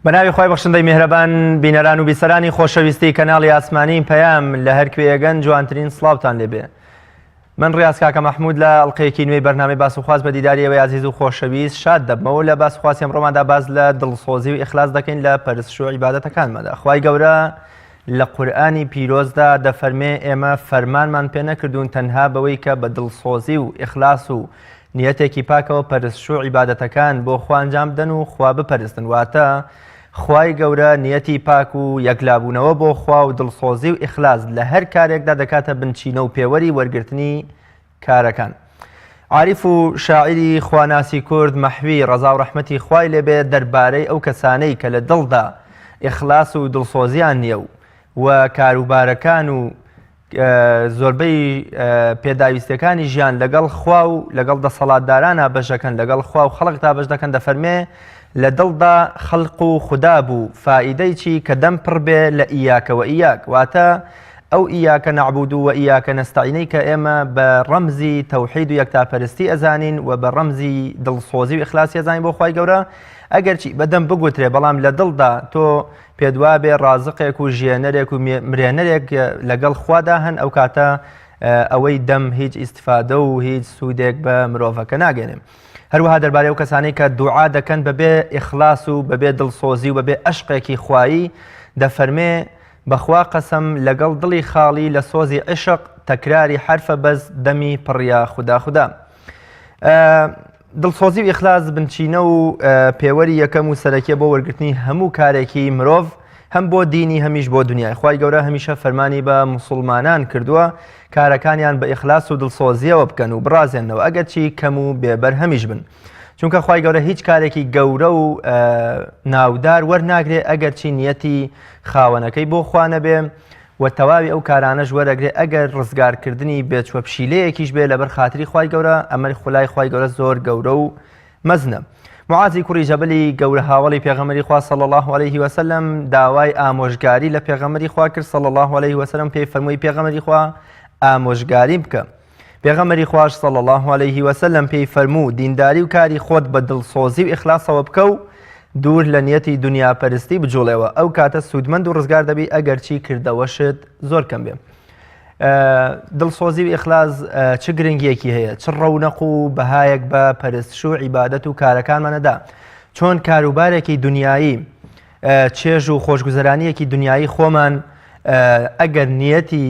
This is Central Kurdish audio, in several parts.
بەناوی خوای بەخشندەی میهرەبان بینەران و بیسەرانی خۆشەویستی کەناڵی ئاسمانی پەیام لە هەر کوێیەگەن جوانترین سڵاوتان لێبێ من ڕیاز کاکە مەحمود لە ئەڵلقەیەکی نوێی بەرنامەی باسوخواز بە دیداری ئێوەی ئازیز و خۆشەویست شاد دەبمەوە لە باسوخواسی ئەمڕۆماندا باس لە دڵسۆزی و ئیخلاس دەکەین لە پەرستش و عیبادەتەکانماندا خوای گەورە لە قورئانی پیرۆزدا دەفەرمێ ئێمە فەرمانمان پێ نەکردوون تەنها بەوەی کە بە دڵسۆزی و ئیخلاس و نیەتێکی پاکەوە پەرستش و عیبادەتەکان بۆ خوا ئەنجام بدەن و خوا بپەرستن واتە خوای گەورە نیەتی پاک و یەکلابوونەوە بۆ خوا و دڵسۆزی و ئیخلاس لە هەر کارێکدا دەکاتە بنچینە و پێوەری وەرگرتنی کارەکان. عاریف و شاعیری خواناسی کورد مەحوی ڕەزا و ڕەحمەتی خوای لێ بێ دەربارەی ئەو کەسانەی کە لە دڵدا ئیخلاس و دڵسۆزیان نییە و و کاروبارەکان و زۆربەی پێداویستیەکانی ژیان لەگەڵ خوا و لەگەڵ دەسەڵاتدارانا بەش دەکەن لەگەڵ خوا و خەڵکدا بەش دەکەن دەفەرمێ لە دڵدا خەڵق و خودا بوو فائیدەی چی کە دەم پڕ بێ لە ئیاکە وە ئیاک واتە ئەو ئیاکە نەعبود و ئیاکە نەستعینەی کە ئێمە بە ڕەمزی تەوحید و یەکتاپەرستی ئەزانین و بە ڕەمزی دڵسۆزی و ئیخلاسی ئەزانین بۆ خوای گەورە ئەگەرچی بەدەم بگوترێ بەڵام لە دڵدا تۆ پێت وابێ ڕازقێک و ژیێنەرێک و مرێنەرێک لەگەڵ خوادا هەن ئەو کاتە ئەوەی دەم هیچ ئیسیفادە و هیچ سوودێک بە مرۆڤەکە ناگەێنێ. هەروەها دەربارەی ئەو کەسانەی کە دوعا دەکەن بەبێ ئیخلاس و بەبێ دڵسۆزی و بەبێ ئەشقێکی خوایی دەفەرمێ بەخوا قەسەم لەگەڵ دڵی خاڵی لە سۆزی عشق تەکراری حرفە بەس دەمی پڕیا خودا خودا. دڵسۆزی و ئیخلاس بنچینە و پێوەری یەکەم و سەرەکیە بۆ وەرگرتنی هەموو کارێکی مرۆڤ هەم بۆ دینی هەمیش بۆ دنیای خوای گەورە هەمیشە فەرمانی بە موسڵمانان کردووە کارەکانیان بە ئیخلاس و دڵسۆزیەوە بکەن و بڕازێنەوە ئەگەرچی کەم و بێبەرهەمیش بن چونکە خوای گەورە هیچ کارێکی گەورە و ناودار وەرناگرێ ئەگەرچی نیەتی خاوەنەکەی بۆ خوا نەبێ وە تەواوی ئەو کارانەش وەرەگرێ ئەگەر ڕزگارکردنی بێچوە پشیلەیەکیش بێ لەبەر خاتری خوای گەورە ئەمە خولای خوای گەورە زۆر گەورە و مەزنە. معازی کوڕی جەبەلی گەورە هاوەڵی پێغەمبەری خوا صلی الله علیه وسلم داوای ئامۆژگاری لە پێغەمبەری خوا کرد صلی الله علیه وسلم پێی فەرمووی پێغەمبەری خوا ئامۆژگاریم بکە پێغەمبەری خواش صلی اللە علیه وسلم پێی فەرموو دینداری و کاری خۆت بە دڵسۆزی و ئیخلاسەوە بکە و دوور لە نیەتی دنیاپەرستی بجوڵێوە ئەو کاتە سوودمەند و ڕزگار دەبی ئەگەرچی کردەوەشت زۆر کەم بێ. دڵسۆزی و ئیخلاس چ گرنگیەکی هەیە چ ڕەونەق و بەهایەک بە پەرستش و عیبادەت و کارەکانمانەدا چۆن کاروبارێکی دنیایی چێژ و خۆشگوزەرانییەکی دنیایی خۆمان ئەگەر نیەتی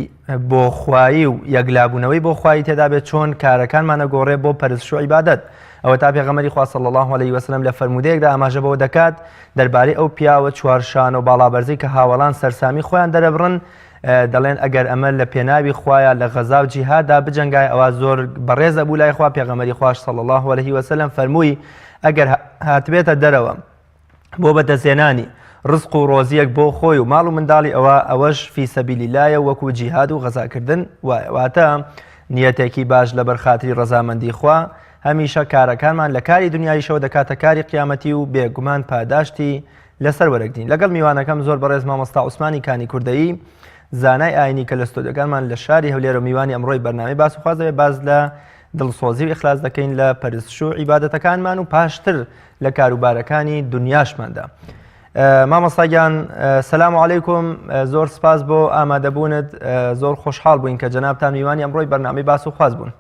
بۆ خوایی و یەکلابوونەوەی بۆ خوایی تێدا بێت چۆن کارەکانمانە گۆڕێ بۆ پەرستش و عیبادەت ئەوە تا پێغەمبەری خوا صلی الله علیه وسلم لە فەرموودەیەکدا ئاماژە بەوە دەکات دەربارەی ئەو پیاوە چوارشانە و باڵابەرزی کە هاوەڵان سەرسامی خۆیان دەرەبڕن دەڵێن ئەگەر ئەمە لە پێناوی خوایە لە غەزا و جیهادا بجەنگای ئەوە زۆر بەڕێز ئەبوو لای خوا پێغەمبەری خواش صلی الله علیه وسلم فەرمووی ئەگەر هاتبێتە دەرەوە بۆ بەدەستهێنانی ڕزق و ڕۆزیەک بۆ خۆی و ماڵ و منداڵی ئەوە ئەوەش فی سەبیلی لایە وەکو جیهاد و غەزاکردن وایە واتە نیەتێکی باش لەبەر خاتری ڕەزامەندی خوا هەمیشە کارەکانمان لە کاری دنیاییشەوە دەکاتە کاری قیامەتی و بێگومان پاداشتی لەسەر وەرەگرین لەگەڵ میوانەکەم زۆر بەڕێز مامۆستا عوسمانی کانی کوردەیی زانای ئاینی کە لە ستۆدیۆکانمان لە شاری هەولێرە و میوانی ئەمڕۆی بەرنامەی باس و خواست دەبێت باس لە دڵسۆزی و ئیخلاس دەکەین لە پەرستش و عیبادەتەکانمان و پاشتر لە کاروبارەکانی دنیاشماندا. مامۆستا گیان سەلام علیکم زۆر سپاس بۆ ئامادەبوونت زۆر خۆشحاڵ بووین کە جەنابتان میوانی ئەمڕۆی بەرنامەی باس و خواست بوون.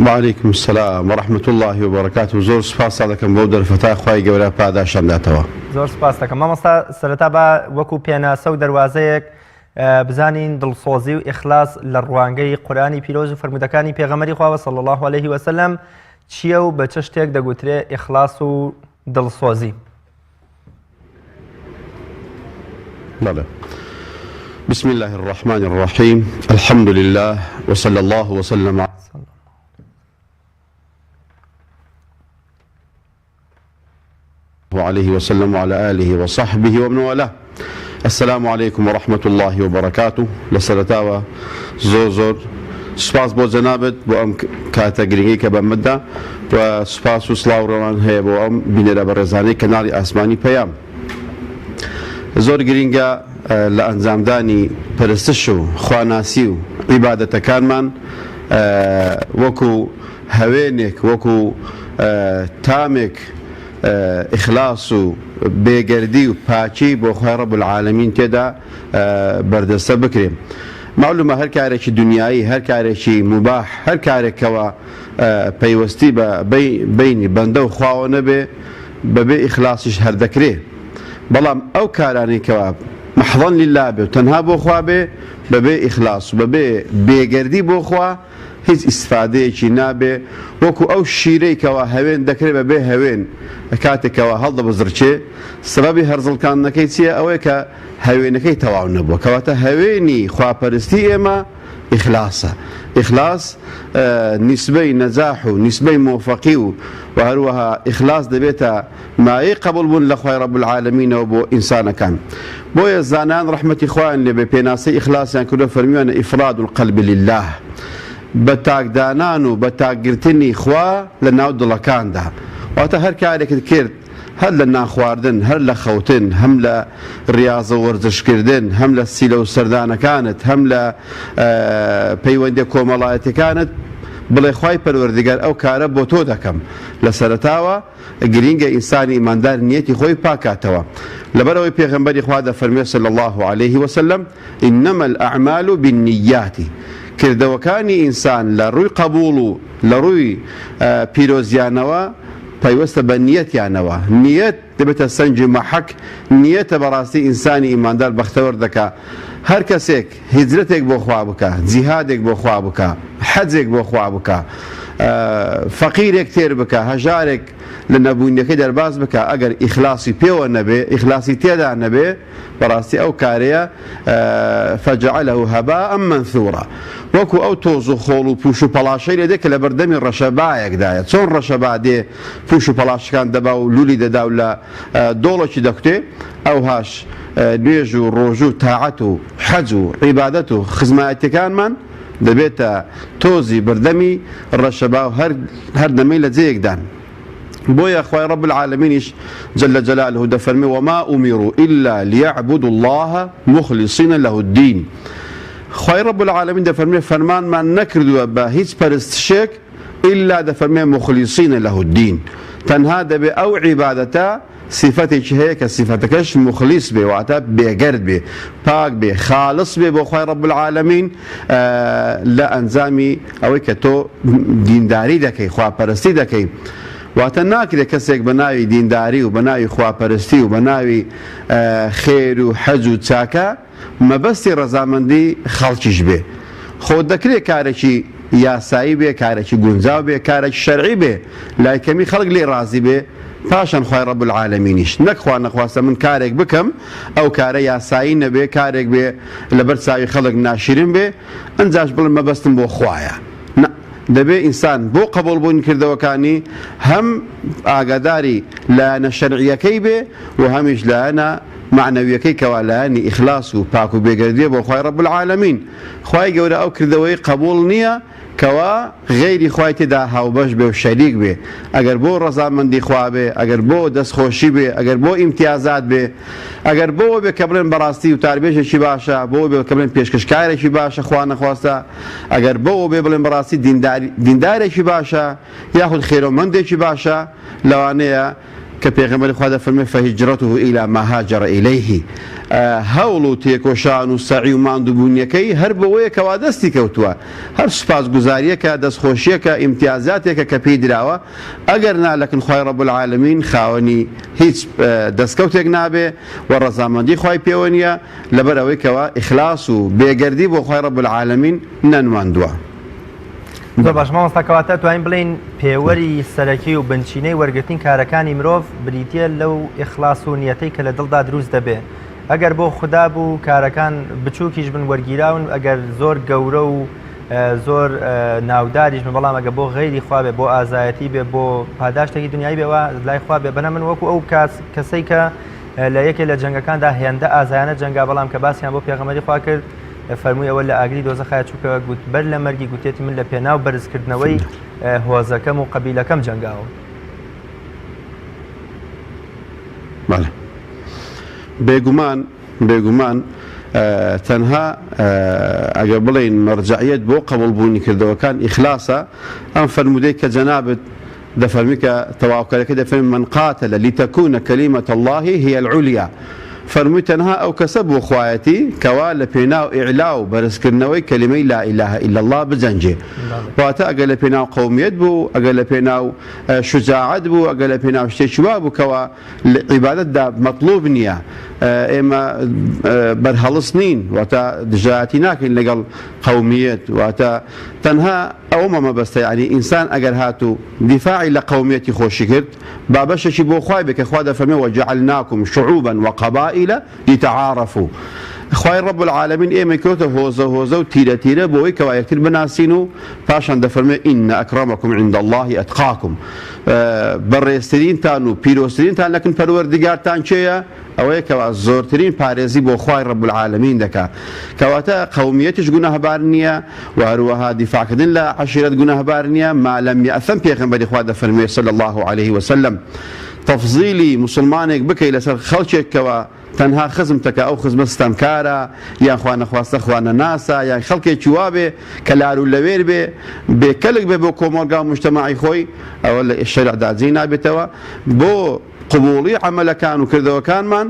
وعلیکم السلام ورحمة اللە وبرکاته زۆر سوپاستان دەکەم بەو دەرفەتە خوای گەورە پاداشتان بداتەوە. زۆر سپاس دەکەم مامۆستا سەرەتا با وەکو پێناسە و دەروازەیەک بزانین دڵسۆزی و ئیخلاس لە ڕوانگەی قورئانی پیرۆز و فەرموودەکانی پێغەمبەری خواوە صلی اللە علیه وسلم چییە و بە چ شتێک دەگوترێ ئیخلاس و دڵسۆزی؟ بەڵێ بسم الله الرحمن الرحیم الحمد لله وصلى الله وسلم علیه وسلم وعلى آله وصحبه ومن والاه السلام علیکم ورحمة اللە وبرکاته لە سەرەتاوە زۆر زۆر سوپاس بۆ جەنابت بۆ ئەم کاتە گرنگەی کە بەمتدا و سوپاس و سڵاو ڕێوان هەیە بۆ ئەم بینەرە بەڕێزانەی کەناڵی ئاسمانی پەیام زۆر گرینگە لە ئەنجامدانی پەرستش و خواناسی و عیبادەتەکانمان وەکو هەوێنێک وەکو تامێک. ئیخلاص و بێگەردی و پاکی بۆ خوای رب العالمین تێدا بەردەستە بکرێ. مەعلومە هەر کارێکی دونیایی، هەر کارێکی موباح، هەر کارێک کەوا پەیوەستی بە بەینی بەندە و خواوە نەبێ بەبێ ئیخلاسیش هەر دەکرێ. بەڵام ئەو کارانەی کەوا محضا للە بێ و تەنها بۆ خوا بێ بەبێ ئیخلاس و بەبێ بێگەردی بۆ خوا هیچ ئیستفادەیەکی نابێ، وەکو ئەو شیرەی کەوا هەوێن دەکرێ بەبێ هەوێن کاتێک کەوا هەڵدەبزرکێ، سەبەبی هەرزڵکاندنەکەی چیە؟ ئەوەیە کە هەوێنەکەی تەواو نەبووە، کەواتە هەوێنی خواپەرستی ئێمە ئیخلاسە، ئیخلاس نیسبەی نەجاح و نیسبەی مۆفەقی و وە هەروەها ئیخلاس دەبێتە مایەی قەبوڵ بوون لە خوای رب العالمینەوە بۆ ئینسانەکان. بۆیە زانایان ڕەحمەتی خوایان لێ بێ پێناسەی ئیخلاسیان کردووە فەرمیویانە افراد القلب للە بە تاک دانان و بە تاک گرتنی خوا لە ناو دڵەکاندا واتە هەر کارێکت کرد هەر لە نان خواردن هەر لە خەوتن هەم لە ڕیازە و وەرزش کردن هەم لە سیلە و سەردانەکانت هەم لە پەیوەندیە کۆمەڵایەتیەکانت بڵێ خوای پەروەردگار ئەو کارە بۆ تۆ دەکەم لە سەرەتاوە گرینگە ئینسانی ئیماندار نیەتی خۆی پاکاتەوە لەبەرئەوەی پێغەمبەری خوا دەفەرموێ صلی اللە علیه وسلم انما الاعمال بالنیات کردەوەکانی ئینسان لە ڕووی قەبوڵ و لە ڕووی پیرۆزیانەوە پەیوەستە بە نیەتیانەوە نیەت دەبێتە سەنگی مەحەک نیەتە بەڕاستی ئینسانی ئیماندار بەختەوەر دەکا هەر کەسێک هیجرەتێک بۆ خوا بکا، جیهادێک بۆ خوا بکا، حەجێک بۆ خوا بکا، فەقیرێک تێر بکا، هەژارێک لە نەبوونیەکەی دەرباز بکا، ئەگەر ئیخلاسی پێوە نەبێ، ئیخلاسی تێدا نەبێ، بەڕاستی ئەو کارەیە فجعله هباء منثورا وەکو ئەو تۆز و خۆڵ و پوش و پەڵاشەی لێ دێ کە لەبەردەمی ڕەشەبایەکدایە، چۆن ڕەشەبا دێ پوش و پەڵاشەکان دەبا و لولی دەدا و لە دۆڵێکی دەکوتێ، ئەوهاش نوێژ و ڕۆژوو و تاعەت و حەج و عیبادەت و خزمایەتیەکانمان دەبێتە تۆزی بەردەمی ڕەشەبا و هەر هەر دەمەی لە جێیەکدان. بۆیە خوای رب العالمینیش جل جلاله دەفەرمێ وما امروا الا لیعبدوا الله مخلصین له الدین خوای رب العالمین دەفەرمێ فەرمانمان نەکردووە بە هیچ پەرستشێک ئیلا دەفەرمێ مخلصین له الدین تەنها دەبێ ئەو عیبادەتە سیفەتێکی هەیە کە سیفەتەکەش موخلیس بێ واتە بێگەرد بێ پاک بێ خالص بێ بۆ خوای رب العالمین لە ئەنجامی ئەوەی کە تۆ دینداری دەکەی خواپەرستی دەکەی واتە ناکرێت کەسێک بە ناوی دینداری و بە ناوی خواپەرستی و بە ناوی خێر و حەج و چاکە مەبەستی ڕەزامەندی خەڵکیش بێ. خۆ دەکرێ کارێکی یاسایی بێ، کارێکی گونجاو بێ، کارێکی شەرعی بێ، لای کەمی خەڵک لێی ڕازی بێ، پاشان خوای ڕەب العالمینیش. نەک خوا نەخواستە من کارێک بکەم، ئەو کارە یاسایی نەبێ، کارێک بێ لەبەر چاوی خەڵک ناشیرن بێ، ئنجاش بڵێم مەبەستم بۆ خوایە. نا. دەبێ ئینسان بۆ قەبوڵ بوونی کردەوەکانی هەم ئاگاداری لایەنە شەرعییەکەی بێ و هەمیش لایەنە مەعنەویەکەی کەوا لایەنی ئیخلاس و پاک و بێگەردیە بۆ خوای رب العالمین خوای گەورە ئەو کردەوەی قەبوڵ نیە کەوا غەیری خوای تێدا هاوبەش بێ و شەریک بێ ئەگەر بۆ ڕەزامەندی خوا بێ ئەگەر بۆ دەستخۆشی بێ ئەگەر بۆ ئیمتیازات بێ ئەگەر بۆوە بێ کە بڵێن بەڕاستی وتاربێژێکی باشە بۆوە بێ کە بڵێن پێشکەشکارێکی باشە خوا نەخواستە ئەگەر بۆوە بێ بڵێن بەڕاستی دیندارێکی باشە یاخود خێرۆمەندێکی باشە لەوانەیە کە پێغەمبەری خوا دەفەرموێ فهجرته الی ما هاجر الیه هەوڵ و تێکۆشان و سەعی و ماندووبوونیەکەی هەر بەوەیە کەوا دەستی کەوتووە هەر سوپاسگوزاریەکە دەستخۆشیەکە ئیمتیازاتێکە کە پێی دراوە ئەگەر نا لەکن خوای رب العالمین خاوەنی هیچ دەستکەوتێک نابێ و ڕەزامەندی خوای پێوە نییە لەبەر ئەوەی کەوا ئیخلاص و بێگەردی بۆ خوای رب العالمین نەنواندووە. زۆر باش مامۆستا کەواتە توانین بڵێین پێوەری سەرەکی و بنچینەی وەرگرتنی کارەکانی مرۆڤ بریتە لەو ئیخلاص و نیەتەی کە لە دڵدا دروست دەبێ ئەگەر بۆ خودا بوو کارەکان بچووکیش بن وەرگیراون ئەگەر زۆر گەورە و زۆر ناوداریش بن بەڵام ئەگە بۆ غەیری خوا بێ بۆ ئازایەتی بێ بۆ پاداشتێکی دنیایی بێ وا لای خوا بێ بەنە من وەکو ئەو کاس کەسەی کە لە یەکێ لە جەنگەکاندا هێندە ئازایانە جەنگا بەڵام کە باسیان بۆ پێغەمبەری خوا کرد فەرمووی ئەوە لە ئاگری دۆزەخایە چونکە گوت بەر لە مەرگی گوتێتی من لە پێناو بەرزکردنەوەی هۆزەکەم و قەبیلەکەم جەنگاوم. بەڵێ بێگومان بێگومان تەنها ئەگەر بڵێین مەرجەعیەت بۆ قەبوڵ بوونی کردەوەکان ئیخلاسە ئەم فەرموودەی کە جەنابت دەفەرمی کە تەواوکەرەکەی دەفەرمی من قاتل لتكون کلمة اللە هی العلیا فەرمووی تەنها ئەو کەسە بۆ خوایەتی کەوا لە پێناو ئیعلا و بەرزکردنەوەی کەلیمەی لا الە الا اللە بجەنگێ واتە ئەگەر لە پێناو قەومیەت بوو ئەگەر لە پێناو شوجاعەت بوو ئەگەر لە پێناو شتێکی وا بوو کەوا لە عیبادەتدا مەتڵوب نییە ئێمە بەرهەڵست نین واتە دژایەتی ناکەین لەگەڵ قەومیەت واتە تەنها ئەوەمە مەبەستە یانی ئینسان ئەگەر هاتوو دیفاعی لە قەومیەتی خۆشی کرد با بەشێکی بۆ خوای بێ کە خوا دەفەرمێ وجعلناکم شعوبا وقبائل لتعارفوا خوای رب العالمین ئێمەی کردۆتە هۆزە هۆزە و تیرە تیرە بۆ ئەوەی کەوا یەکتر بناسین و پاشان دەفەرمێ ان اکرمکم عند اللە اتقاکم بەڕێزترینتان و پیرۆزترینتان لەکن پەروەردگارتان کێیە؟ ئەوەیە کەوا زۆرترین پارێزی بۆ خوای رب العالمین دەکا کەواتە قەومیەتیش گوناهبار نیە و هەروەها دیفاعکردن لە عەشیرەت گوناهبار نیە ما لم یاثم پێغەمبەری خوا دەفەرموێ صلی اللە علیه وسلم تەفزیلی موسڵمانێک بکەی لەسەر خەڵکێک کەوا تەنها خزمتە کە ئەو خزمە ستەمکارە یان خوا نەخواستە خوا نەناسە یان خەڵکێکی وابێ کە لار و لەوێر بێ بێ کەلک بێ بۆ کۆمەڵگا و موجتەمەعی خۆی ئەوە لە شەرعدا جێی نابێتەوە بۆ قبوڵی عەمەلەکان و کردەوەکانمان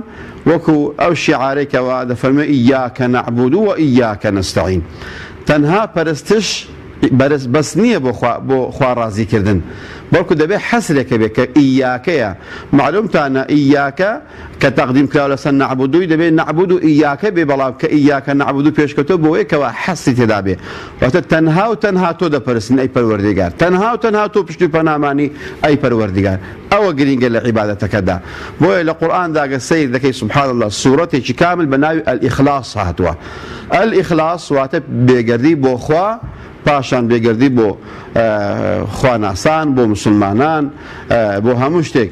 وەکو ئەو شیعارەی کەوا دەفەرموێ ایاک نعبد و ایاک نستعین تەنها پەرستش بەرز بەس نییە بۆ خوا بۆ خوا ڕازی کردن بەڵکو دەبێ حەسرێک هەبێ کە ئیاکەیە معلومتانە ئیاکە کە تەقدیم کراوە لەسەر نعبدوی دەبێ نعبد و ئیاکە بێ بەڵام کە ئیاکە نعبد پێشکەوتووە بۆیە کەوا حەسری تێدا بێ واتە تەنها و تەنها تۆ دەپەرستین ئەی پەروەردگار تەنها و تەنها تۆ پشت و پەنامانی ئەی پەروەردگار ئەوە گرینگە لە عیبادەتەکەدا بۆیە لە قورئاندا گەر سەیر دەکەی سبحان اللە سورەتێکی کامل بە ناوی الاخلاص هاتووە الاخلاص واتە بێگەردی بۆ خوا پاشان بێگەردی بۆ خواناسان بۆ مسلمانان بۆ هەموو شتێک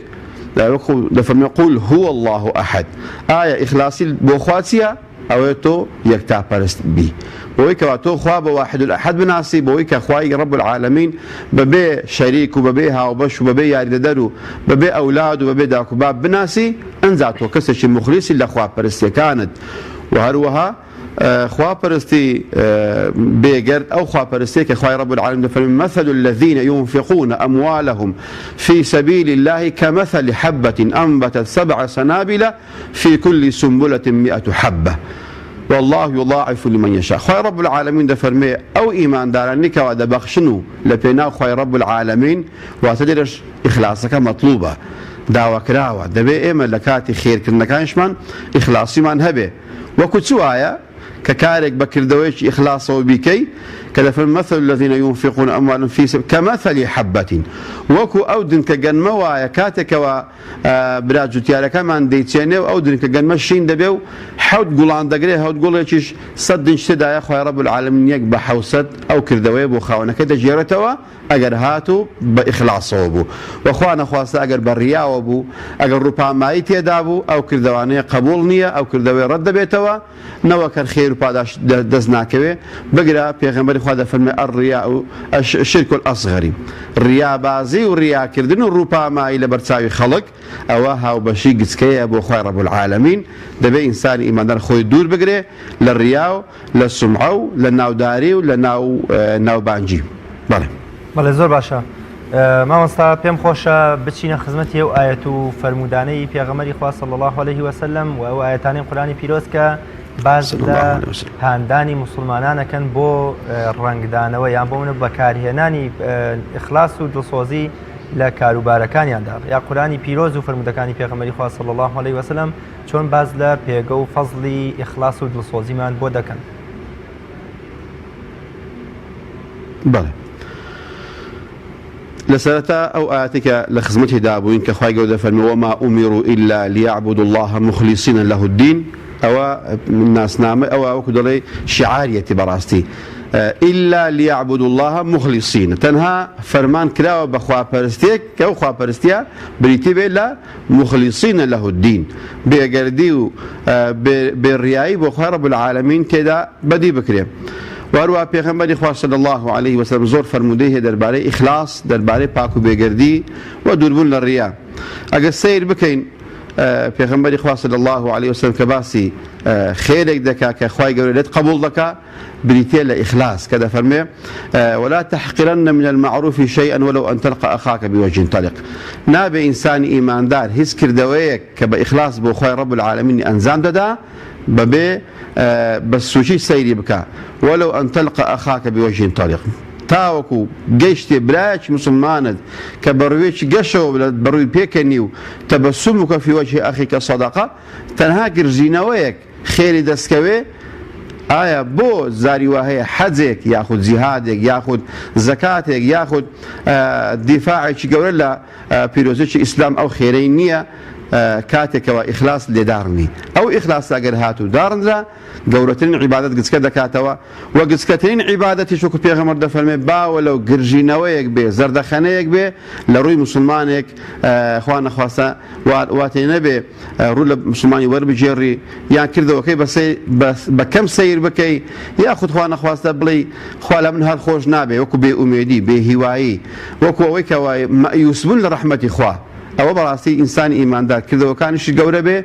وەکو دەفەرمێ قل هو الله احد ئایا ئیخلاصی بۆ خوا چییە؟ ئەوەیە تۆ یەکتاپەرست بی بەوەی کەوا تۆ خوا بە واحد الاحد بناسی بەوەی کە خوای رب العالمین بەبێ شەریک و بەبێ هاوبەش و بەبێ یاریدەدەر و بەبێ ئەولاد و بەبێ داک و باب بناسی ئنجا تۆ کەسێکی موخلیسی لە خواپەرستیەکانت و هەروەها خواپەرستی بێگەرد ئەو خواپەرستیە کە خوای رب العالمین دەفەرموێ مثل الذین ينفقون اموالهم في سبيل الله كمثل حبة انبتت سبع سنابل فی کل سنبلە مئة حبە واللە یضاعف لمن یشاء خوای رب العالمین دەفەرموێ ئەو ئیماندارانەی کەوا دەبەخشن و لە پێناو خوای رب العالمین واتە لێرەش ئیخلاسەکە مەتڵوبە داواکراوە دەبێ ئێمە لە کاتی خێرکردنەکانیشمان ئیخلاسیمان هەبێ وەکو چ وایە کە کارێک بە کردەوەیەکی ئیخلاسەوە بیکەی کە دەفەرموێ مثل الذین ينفقون اموالهم فی سبیل کمثل حبة وەکو ئەو دنکە گەنمە وایە کاتێکەوە برا جوتیارەکەمان دەیچێنێ و ئەو دنکە گەنمە شین دەبێ و حەوت گوڵان دەگرێ حەوت گوڵێکیش سەد دنج تێدایە خوای رب العالمین یەک بە حەوسەد ئەو کردەوەیە بۆ خاوەنەکەی دەگێڕێتەوە ئەگەر هاتوو بە ئیخلاسەوە بوو وە خوا نەخواستە ئەگەر بە ڕیاوە بوو ئەگەر ڕووپامایی تێدا بوو ئەو کردەوانەیە قەبوڵ نییە ئەو کردەوەی ڕەت دەبێتەوە نەوەک هەر خێر و پاداشت دەست ناکەوێ، بگرە پێغەمبەری خوا دەفەرموێ، الریاء الشرک الاصغر، ڕیابازی و ڕیاکردن و ڕووپامایی لەبەر چاوی خەڵک ئەوە هاوبەشی گچکەیە بۆ خوای رب العالمین، دەبێ ئینسانی ئیماندار خۆی دوور بگرێ لە ڕیا و لە سومعە و لە ناوداری و لە ناو ناوبانگی. بەڵێ. بەڵێ زۆر باشە مامۆستا پێم خۆشە بچینە خزمەتی ئەو ئایەت و فەرموودانەی پێغەمبەری خوا صلی الله علیه وسلم و ئەو ئایەتانەی قورئانی پیرۆز کە باس لە هاندانی موسڵمانانەکەن بۆ ڕەنگدانەوە یان بۆ منە بەکارهێنانی ئیخلاص و دڵسۆزی لە کاروبارەکانیاندا یا قورئانی پیرۆز و فەرموودەکانی پێغەمبەری خوا صلی الله علیه وسلم چۆن باس لە پێگە و فەزڵی ئیخلاص و دڵسۆزیمان بۆ دەکەن. بەڵێ لە سەرەتا ئەو ئایەتەی کە لە خزمەتی دابووین کە خوای گەورە دەفەرمێ وما امروا الا لیعبدوا الله مخلصین له الدین ئەوە ناسنامە ئەوە وەکو دەڵێ شعاریەتی بەڕاستی الا لیعبدوا الله مخلصین تەنها فەرمان کراوە بە خواپەرستێک کە ئەو خواپەرستیە بریتی بێت لە مخلصین له الدین بێگەردی و بێ ڕیایی بۆ خوای رب العالمین تێدا بەدی بکرێ و هەروەها پێغەمبەری خوا صلی اللە علیه وسلم زۆر فەرموودەی هەیە دەربارەی ئیخلاص دەربارەی پاک و بێگەردی و دووربوون لە ڕیا ئەگەر سەیر بکەین پێغەمبەری خوا صلی اللە علیە وسلم کە باسی خێرێک دەکا کە خوای گەورە لێت قبوڵ دەکا بریتیە لە ئیخلاص کە دەفەرمێ ولا تحقرن من المعروف شيئا ولو أن تلقى أخاك بوجه طلق نابێ ئینسانی ئیماندار هیچ کردەوەیەک کە بە ئیخلاص بۆ خوای رب العالمین ئەنجام دەدا بەبێ بە سوکی سەیری بکا ولو أن تلقى أخاك بوجه طلق تاوەکو گەیشتێ برایەکی مسلمانت کە بە ڕوویەکی گەشەوە بەڕووی پێکەنی و تبسمك في وجه أخيك صدقة تەنها گرژینەوەیەک خێری دەستکەوێ ئایا بۆ زاری وا هەیە حەجێک یاخود جیهادێک یاخود زەکاتێک یاخود دیفاعێکی گەورە لە پیرۆزێکی ئیسلام ئەو خێرەی نییە کاتێکەوە ئیخلاص لێداڕنی ئەو ئیخلاص ئەگەر هاتوو داڕنرا گەورەترین عیبادەت گچکە دەکاتەوە و گچکەترین عیبادەتیش وەکو پێغەمبەر دەفەرمێ با وەلەو گرژینەوەیەک بێ زەردەخەنەیەک بێ لە ڕووی موسڵمانێک خوا نەخواستە واتێ نەبێ ڕوو لە مسلمانی وەربگێڕی یان کردەوەکەی بە کەم سەیر بکەی یاخود خوا نەخواستە بڵێ خوا لە من هەر خۆش نابێ وەکو بێ ئومێدی بێ هیوایی وەکو ئەوەی کەوای مەئیوس بوون لە ڕەحمەتی خوا ئەوە بەڕاستی ئینسانی ئیماندار کردەوەکانیشی گەورە بێ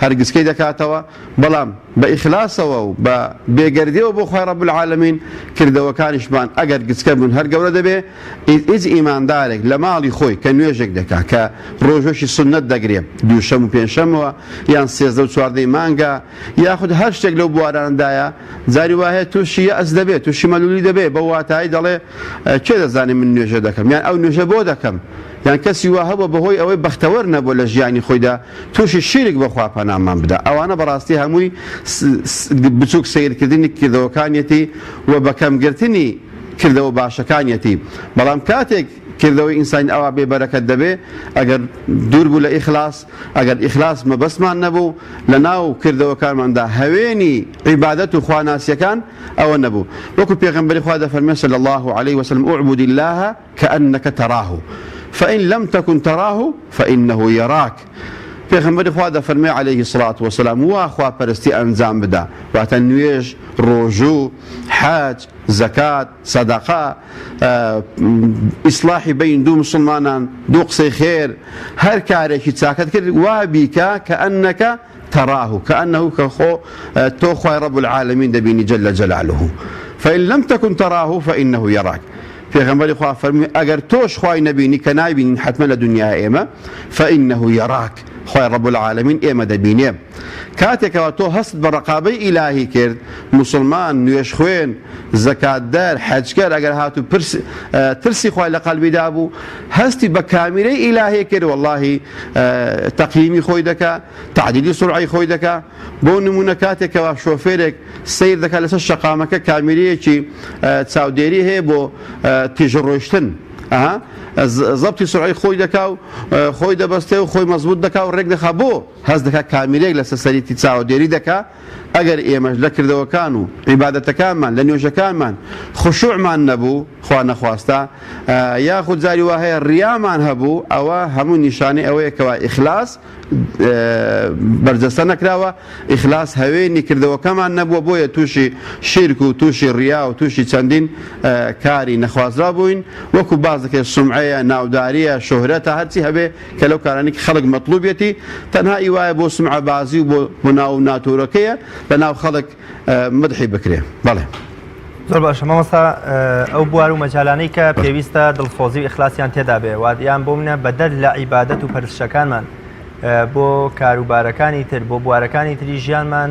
هەرگزکەی دەکاتەوە بەڵام بە ئیخلاسەوە و بە بێگەردیەوە بۆ خوای رب العالمین کردەوەکانیشمان ئەگەر گچکە بن هەر گەورە دەبێ، هیچ ئیماندارێک لە ماڵی خۆی کە نوێژێک دەکا کە ڕۆژوێکی سوننەت دەگرێ دووشەم و پێنجشەمەوە یان 13 و چواردەی مانگە یاخود هەر شتێک لەو بوارانەدایە جاری وا هەیە تووشی یەئس دەبێ تووشی مەلولی دەبێ بەو واتایی دەڵێ کێ دەزانێ من نوێژە دەکەم یان ئەو نوێژە بۆ دەکەم یان کەسی وا هەبووە بەهۆی ئەوەی بەختەوەر نەبووە لە ژیانی خۆیدا تووشی شیرک بە خوا پەنامان بدا ئەوانە بەڕاستی هەمووی بچووک سەیرکردنی کردەوەکانیەتی و بەکەم گرتنی کردەوە باشەکانیەتی بەڵام کاتێک کردەوەی ئینسانی ئەوا بێ بەرەکەت دەبێ ئەگەر دوور بوو لە ئیخلاص ئەگەر ئیخلاص مەبەستمان نەبوو لە ناو کردەوەکانماندا هەوێنی عیبادەت و خواناسیەکان ئەوە نەبوو وەکو پێغەمبەری خوا دەفەرمێ صلی الله علیه وسلم اعبد الله کانک تراه فان لم تکن تراه فانه یراک پێغەمبەری خوا دەفەرموێ علیه الصلوة والسلام وا خوا پەرستی ئەنجام بدە واتە نوێژ ڕۆژوو حەج زەکات سەدەقە ئیسلاحی بین دوو مسلمانان دوو قسەی خێر هەر کارێکی چاکەت کرد وا بیکە کە ئەنەکە تراه کأنه کە خۆ تۆ خوای رب العالمین دەبینی جل جلاله فإن لم تكن تراه فإنه يراك پێغەمبەری خوا فەرمووی ئەگەر تۆش خوای نەبینی کە نایبینین حتمما لە دنیا ئێمە فإنه يراك خوای رب العالمین ئێمە دەبینێ کاتێکەوە تۆ هەست بە ڕقابەی ئیلاهی کرد مسلمان نوێژخوێن زەکاتدەر حەجکەر ئەگەر هاتوو پرس ترسی خوای لە قەلبیدا بوو هەستی بە کامیرەی ئیلاهی کرد وەڵاهی تەقیمی خۆی دەکا تعدیلی سرعی خۆی دەکا بۆ نمونە کاتێکەوە شۆفێرێک سیر دەکات لەسەر شەقامەکە کامیرەیەکی چاودێری هەیە بۆ تیژڕۆیشتن ئەها زەبتی سرعی خۆی دەکا و خۆی دەبەستێ و خۆی مەزبوط دەکا و ڕێک دەخا بۆ هەست دەکا کامیرەیەک لەسەر سەریتی چاودێری دەکا ئەگەر ئێمەش لە کردەوەکان و عیبادەتەکانمان لە نوێژەکانمان خشوعمان نەبوو خوا نەخواستە یاخود جاری وا هەیە ڕیامان هەبوو ئەوە هەموو نیشانەی ئەوەیە کەوا ئیخلاص بەرجەستە نەکراوە ئیخلاص هەوێنی کردەوەکەمان نەبووە بۆیە تووشی شیرک و تووشی ڕیا و تووشی چەندین کاری نەخوازرا بووین وەکو باس دەکرێت سومعەیە ناوداریە شۆهرەتە هەرچی هەبێ کە لەو کارانەی کە خەڵک مەتڵوبیەتی تەنها ئی وایە بۆ سومعە بازی و بۆ بۆ ناو و ناتۆرەکەیە لە ناو خەڵک مدحی بکرێ بەڵێ. زۆر باشە مامۆستا ئەو بوار و مەجالانەی کە پێویستە دڵسۆزی و ئیخلاسیان تێدا بێ وادیان بۆ منە بەدەر لە عیبادەت و پەرستشەکانمان بۆ کاروبارەکانی تر بۆ بوارەکانی تری ژیانمان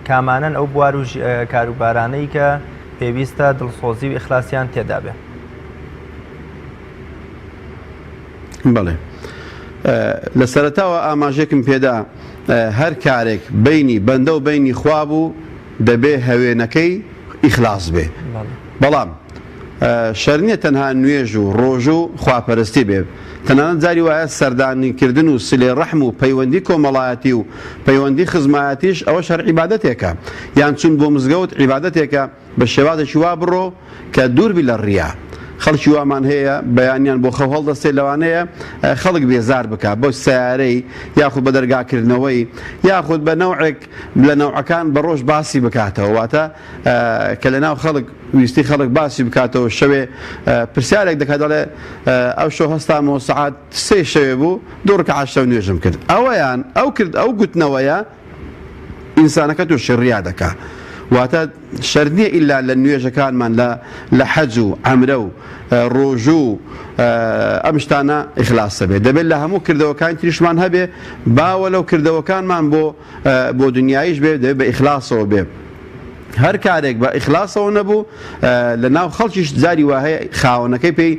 کامانەن ئەو بوار و کاروبارانەی کە پێویستە دڵسۆزی و ئیخلاسیان تێدا بێ؟ بەڵێ لە سەرەتاوە ئاماژێکم پێدا هەر کارێک بینی بەندە و بینی خوا بوو دەبێ هەوێنەکەی ئیخلاص بێ بەڵام شەر نییە تەنها نوێژ و ڕۆژ و خواپەرستی بێ تەنانەت جاری وایە سەردانیکردن و سلێ ڕەحم و پەیوەندی کۆمەڵایەتی و پەیوەندی خزمایەتیش ئەوە شەر عیبادەتێکە یان چون بۆ مزگەوت عیبادەتێکە بە شێوازێکی وا بڕۆ کە دوور بی لە ڕیا. خەڵکی وامان هەیە بەیانیان بۆ خەو هەڵدەستێ لەوانەیە خەڵک بێزار بکا بە سەیارەی یاخود بە دەرگاکردنەوەی یاخود بە نەوعێک لە نەوعەکان بە ڕۆژ باسی بکاتەوە واتە کە لە ناو خەڵک ویستی خەڵک باسی بکاتەوە شەوێ پرسیارێک دەکات دەڵێ ئەو شەو هەستامەوە سەعات سێ شەوێ بوو دوو ڕکعات شەو نوێژم کرد ئەوەیان ئەو کرد ئەو گوتنەوەیە ئینسانەکە تووشی ڕیا دەکا واتە شەرت نییە ئیلا لە نوێژەکانمان لە لە حەج و عەمرە و ڕۆژوو و ئەم شتانە ئیخلاس هەبێ دەبێت لە هەموو کردەوەکانی تریشمان هەبێ باوە لەو کردەوەکانمان بۆ بۆ دنیاییش بێ دەبێت بە ئیخلاسەوە بێ هەر کارێک بە ئیخلاسەوە نەبوو لە ناو خەڵکیش جاری وا هەیە خاوەنەکەی پێی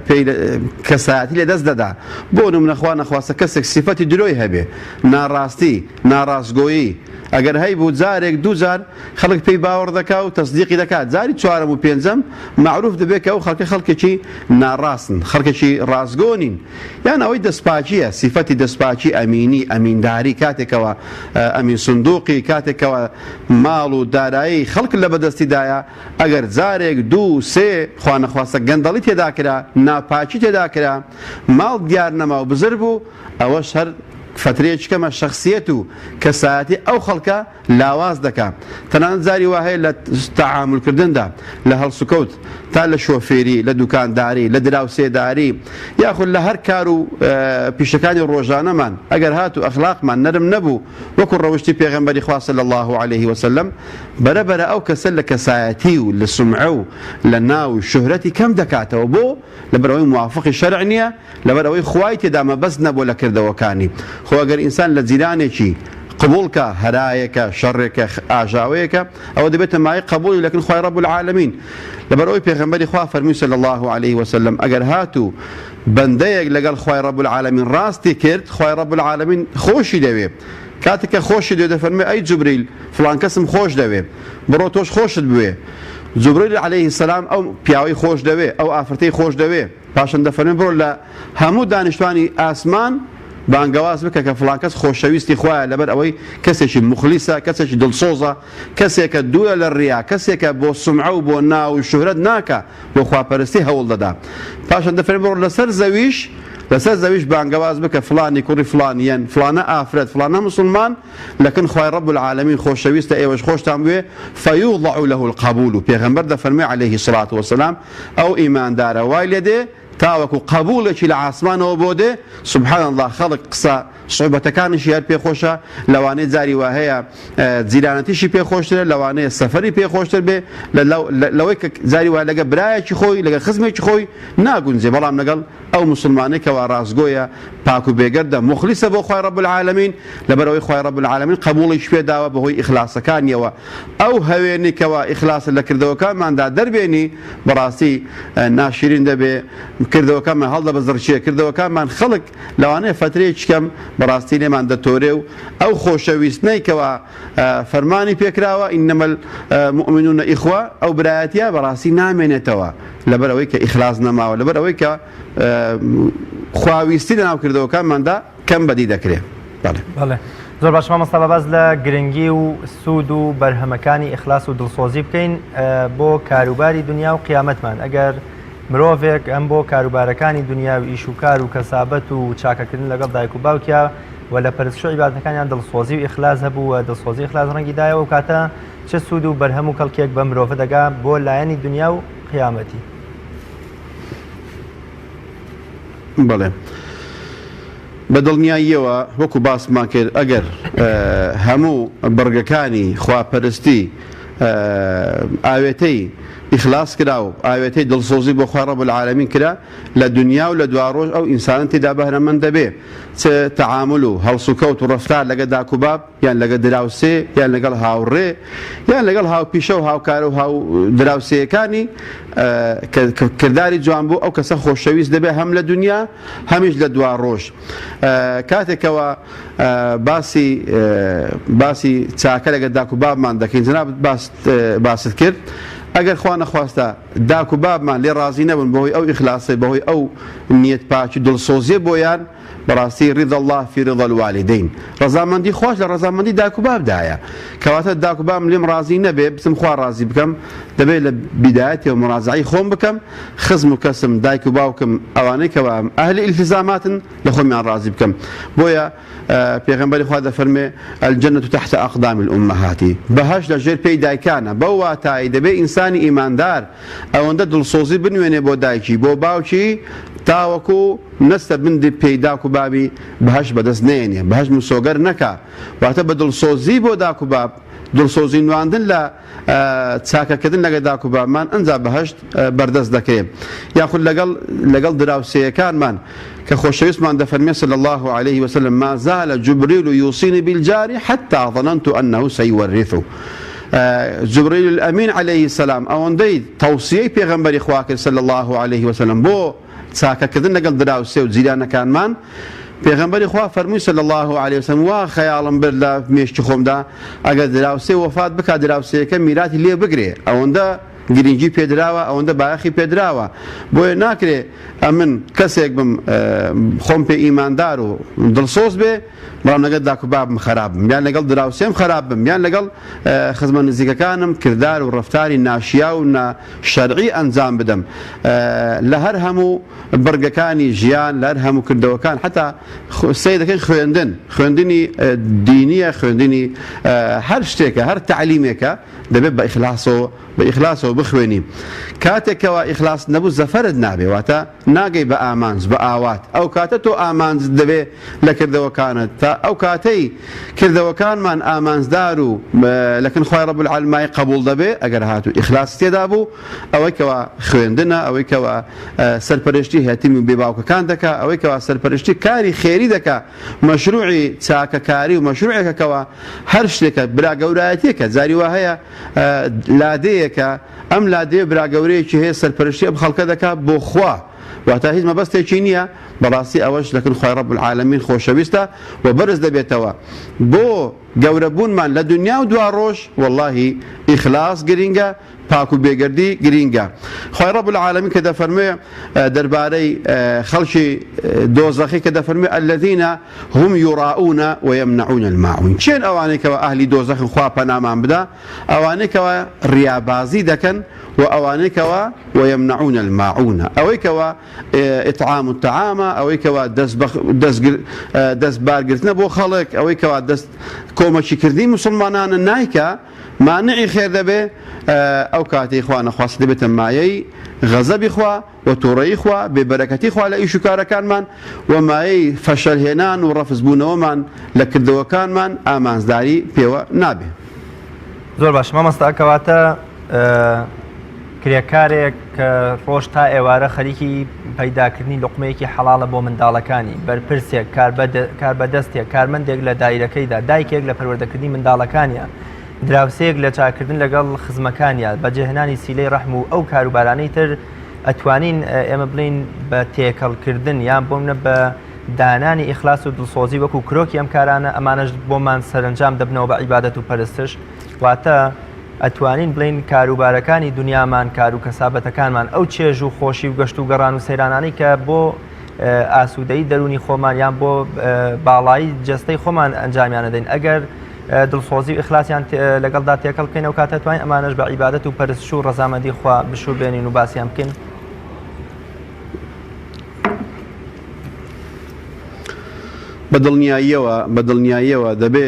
پێی کەسایەتی لە دەست دەدا بۆ نمونە خوا نەخواستە کەسێک سیفەتی درۆی هەبێ ناڕاستی، ناڕاستگۆیی، ئەگەر هەیبوو جارێک دوو جار خەڵک پێی باوەڕ دەکا و تەسدیقی دەکا، جاری چوارەم و پێنجەم مەعروف دەبێ کە ئەو خەڵکە خەڵکێکی ناڕاستن، خەڵکێکی ڕاستگۆ نین. یان ئەوەی دەستپاکییە، سیفەتی دەستپاکی، ئەمینی، ئەمینداری، کاتێک کەوا ئەمین سندوقی، کاتێک کەوا ماڵ و دارایی خەڵک لە بەدەستیدایە، ئەگەر جارێک، دوو، سێ، خوانەخواستە گەندەڵی تێدا کرا، ناپاکی تێدا کرا، ماڵ دیار نەما و بزر بوو، ئەوەش هەر فەترەیەکی کەمە شەخسیەت و کەسایەتی ئەو خەڵکە لاواز دەکا. تەنانەت جاری وا هەیە لە تەعامول کردندا، لە هەڵسوکەوت، تا لە شۆفێری، لە دوکانداری، لە دراوسێداری، یاخود لە هەر کار و پیشەکانی ڕۆژانەمان، ئەگەر هاتوو ئەخلاقمان نەرم نەبوو وەکو ڕەوشتی پێغەمبەری خوا صلی اللە علیه وسلم، بەرە بەرە ئەو کەسە لە کەسایەتی و لە سومعە و لە ناو و شوهرەتی کەم دەکاتەوە. بۆ؟ لەبەرئەوەی موافقی شەرع نیە، لەبەر ئەوەی خوای تێدا مەبەست نەبووە لە کردەوەکانی. خۆ ئەگەر ئینسان لە جیرانێکی قبوڵ کا هەرایەکە، شەڕێکە، ئاژاوەیەکە، ئەوە دەبێتە مایەی قبوڵی لەکن خوای رب العالمین. لەبەر ئەوەی پێغەمبەری خوا فەرمووی صلی اللە علیه وسلم ئەگەر هاتوو بەندەیەک لەگەڵ خوای رب العالمین ڕاستی کرد خوای رب العالمین خۆشی دەوێ. کاتێک کە خۆشی دەوێ دەفەرموێ ئەی جوبریل فڵان کەسم خۆش دەوێ بڕۆ تۆش خۆشت بوێ. جوبریل علیه السلام ئەو پیاوەی خۆش دەوێ، ئەو ئافرەتەی خۆش دەوێ. پاشان دەفەرمێ بڕۆ لە هەموو دانیشتوانی ئاسمان بانگەواز بکە کە فڵان کەس خۆشەویستی خوایە لەبەر ئەوەی کەسێکی موخلیسە، کەسێکی دڵسۆزە، کەسێکە دوورە لە ڕیا، کەسێکە بۆ سومعە و بۆ ناو و شوهرەت ناکا، بۆ خواپەرستی هەوڵ دەدا. پاشان دەفەرمێ بڕۆ لەسەر زەویش لەسەر زەویش بانگەواز بکە فڵانی کوڕی فڵان یەن فڵانە ئافرەت فڵانە موسڵمان لەکن خوای رب العالمین خۆشەویستە ئێوەش خۆشتان بوێ فیوضع له القبول پێغەمبەر دەفەرموێ علیه الصلاة والسلام ئەو ئیماندارە وای لێ دێ تاوەکو قەبوڵێکی لە عاسمانەوە بۆ دێ سبحان اللە خەڵک قسە سوعبەتەکانیشی هەر پێ خۆشە لەوانەیە جاری وا هەیە جیرانەتیشی پێ خۆشترە لەوانەیە سەفەری پێ خۆشتر بێ لەوەی کە جاری وا لەگە برایەکی خۆی لەگە خزمێکی خۆی ناگونجێ بەڵام لەگەڵ ئەو موسڵمانەی کەوا ڕاستگۆیە پاک و بێگەردە موخلیسە بۆ خوای رب العالمین لەبەرئەوەی خوای رب العالمین قەبوڵیش پێداوە بەهۆی ئیخلاسەکانیەوە ئەو هەوێنی کەوا ئیخلاسە لە کردەوەکانماندا دەربێنی بەڕاستی ناشیرین دەبێ کردەوەکانمان هەڵدەبزڕکێ کردەوەکانمان خەڵک لەوانەیە فەترەیەکی کەم بەڕاستی لێمان دەتۆرێ و ئەو خۆشەویستنەی کەوا فەرمانی پێکراوە انما المؤمنون اخوە ئەو برایەتیە بەڕاستی نامێنێتەوە لەبەر ئەوەی کە ئیخلاص نەماوە لەبەر ئەوەی کە خواویستی لەناو کردەوەکانماندا کەم بەدی دەکرێ بەڵێ. بەڵێ زۆر باش مامۆستا با باس لە گرنگی و سوود و بەرهەمەکانی ئیخلاص و دڵسۆزی بکەین بۆ کاروباری دنیا و قیامەتمان ئەگەر مرۆڤێک ئەم بۆ کاروبارەکانی دنیا و ئیش و کار و کەسابەت و چاکەکردن لەگەڵ دایک و باوکیا و لە پەرستش و عیبادەتەکانیان دڵسۆزی و ئیخلاس هەبوو و دڵسۆزی ئیخلاس ڕەنگی دایەوە ئەو کاتە چ سوود و بەرهەم و کەڵکێک بە مرۆڤە دەگا بۆ لایەنی دنیا و قیامەتی. بەڵێ بە دڵنیاییەوە وەکو باسمان کرد ئەگەر هەموو بڕگەکانی خواپەرستی ئاوێتەی ئیخلاص کرا و ئاوێتەی دڵسۆزی بۆ خوای رب العالمین کرا لە دنیا و لە دواڕۆژ ئەو ئینسانە تێدا بەهرەمەند دەبێ چ تەعامول و هەڵسوکەوت و ڕەفتار لەگە داک و باب یان لەگە دراوسێ یان لەگەڵ هاوڕێ یان لەگەڵ هاوپیشە و هاوکارە و هاو دراوسێیەکانی کە کرداری جوان بوو ئەو کەسە خۆشەویست دەبێ هەم لە دنیا هەمیش لە دواڕۆژ کاتێکەوە باسی باسی چاکە لەگە داک و بابمان دەکەین جنابت باست کرد ئەگەر خوا نەخواستە داک و بابمان لێ ڕازی نەبوون بەهۆی ئەو ئیخلاسەی بەهۆی ئەو نیەت پاکی دڵسۆزیە بۆیان. بەڕاستی رضا اللە فی رضا الوالدین ڕەزامەندی خواش لە ڕەزامەندی داک و بابدایە کەواتە داک و بام لێم ڕازی نەبێ بچم خوا ڕازی بکەم دەبێت لە بیدایەتەوە مڕازعی خۆم بکەم خزم و کەسم دایک و باوکم ئەوانەی کەوا ئەهلی ئیلتزاماتن لە خۆمیان ڕازی بکەم بۆیە پێغەمبەری خوا دەفەرمێ الجنة تحت اقدام الامهات بەهەشت لە ژێر پێی دایکانە بەو واتای دەبێ ئینسانی ئیماندار ئەوەندە دڵسۆزی بنوێنێ بۆ دایکی بۆ باوکی تاوەکو نەستە بن پێی داک و بابی بەهەشت بەدەست نەیەنێ بەهەشت مسۆگەر نەکا واتە بە دڵسۆزی بۆ داک و باب دڵسۆزی نواندن لە چاکەکردن لەگەڵ داک و بابمان ئەنجا بەهەشت بەردەست دەکرێ یاخود لەگەڵ لەگەڵ دراوسێیەکانمان کە خۆشەویستمان دەفەرمێ صلی الله علیه وسلم ما زال جبريل يوصيني بالجار حتى ظننت أنه سيورثه جبريل الأمين عليه السلام ئەوەندەی تەوسیەی پێغەمبەری خوا کرد صلی الله علیه وسلم بۆ چاکەکردن لەگەڵ دراوسێ و جیرانەکانمان، پێغەمبەری خوا فەرمووی صلی اللە علیە وسلم وا خەیاڵم برد لە مێشکی خۆمدا ئەگەر دراوسێ وەفات بکات دراوسێیەکە میراتی لێ بگرێ ئەوەندە گرنگی پێدراوە ئەوەندە بایەخی پێدراوە بۆیە ناکرێ ئەمن کەسێک بم خۆم پێ ئیماندار و دڵسۆز بێ بەڵام لەگەڵ داک و بابم خراپ بم یان لەگەڵ دراوسێم خراپ بم یان لەگەڵ خزمە نزیکەکانم کردار و ڕەفتاری ناشیا و نا شەرعی ئەنجام بدەم لە هەر هەموو بڕگەکانی ژیان لە هەر هەموو کردەوەکان حتا سەیر دەکەین خوێندن خوێندنی دینیە خوێندنی هەر شتێکە هەر تەعلیمێکە دەبێت بە ئیخلاسەوە بە ئیخلاسەوە بخوێنی کاتێکەوە ئیخلاس نەبوو زەفەرت نابێ واتە ناگەی بە ئامانج بە ئاوات ئەو کاتە تۆ ئامانج دەبێ لە کردەوەکانت تا ئەو کاتەی کردەوەکانمان ئامانجدار و لەکن خوای رب العالمین قبوڵ دەبێ ئەگەر هاتوو ئیخلاسی تێدا بوو ئەوەی کەوا خوێندنە ئەوەی کەوا سەرپەرشتی هەتیم و بێباوکەکان دەکا ئەوەی کەوا سەرپەرشتی کاری خێری دەکا مەشروعی چاکەکاری و مەشروعێکە کەوا هەر شتێکە برا گەورایەتیەکە جاری وا هەیە لادێیەکە ئەم لادێ برا گەورەیەکی هەیە سەرپەرشتی ئەم خەڵکە دەکا بۆ خوا واتا هیچ مەبەستێکی نییە بەڕاستی ئەوەش لەکن خوای رب العالمین خۆشەویستە و بەرز دەبێتەوە بۆ گەورە بوونمان لە دنیا و دوا ڕۆژ واللهی ئیخلاص گرینگە پاک و بێگەردی گرینگە خوای رب العالمین کە دەفەرموێ دەربارەی خەڵکی دۆزەخی کە دەفەرموێ الذین هم یراؤون ویمنعون الماعون کێن ئەوانەی کەوا ئەهلی دۆزەخن خوا پەنامان بدا ئەوانەی کەوا ڕیابازی دەکەن و ئەوانەی کەوا ویمنعون الماعون ئەوەی کەوا ئیطعام الطعامە ئەوەی کەوا دەست بارگرتنە بۆ خەڵک ئەوەی کەوا دەست کۆمەکی کردنی موسڵمانانە نایکا مانعی خێر دەبێ ئەو کاتەی خوا نەخواستە دەبێتە مایەی غەزەبی خوا و توڕەیی خوا بێ بەرەکەتی خوا لە ئیش و کارەکانمان و مایەی فەشەل هێنان و ڕەفز بوونەوەمان لە کردەوەکانمان ئامانجداری پێوە نابێ. زۆر باش مامۆستا کەواتە کرێکارێک کە ڕۆژ تا ئێوارە خەریکی پەیداکردنی لوقمەیەکی حەڵاڵە بۆ منداڵەکانی، بەرپرسێک، کاربەدەستێک، کارمەندێک لە دایرەکەیدا، دایکێک لە پەروەردەکردنی منداڵەکانیا، دراوسێیەک لە چاککردن لەگەڵ خزمەکانیا، بەجێهێنانی سیلەی ڕەحم و ئەو کاروبارانەی تر، ئەتوانین ئێمە بڵێین بە تێکەڵکردن یان بۆ منە بە دانانی ئیخلاس و دڵسۆزی وەکو کرۆکی ئەم کارانە ئەمانەش بۆمان سەرەنجام دەبنەوە بە عیبادەت و پەرستش، واتە ئەتوانین بڵێین کاروبارەکانی دونیامان، کارو کەسابەتەکانمان، ئەو چێژ و خۆشی و گەشت و گەڕان و سەیرانانەی کە بۆ ئاسوودەیی دەروونی خۆمان یان بۆ باڵایی جەستەی خۆمان ئەنجامیان ئەدەین، ئەگەر دڵسۆزی و ئیخلاسیان لەگەڵدا تێکەڵ بکەین ئەو کاتە توانین ئەمانەش بە عیبادەت و پەرستش و ڕەزامەندی خوا بشوبێنین و باسیان بکەین. بە دڵنیاییەوە بە دڵنیاییەوە دەبێ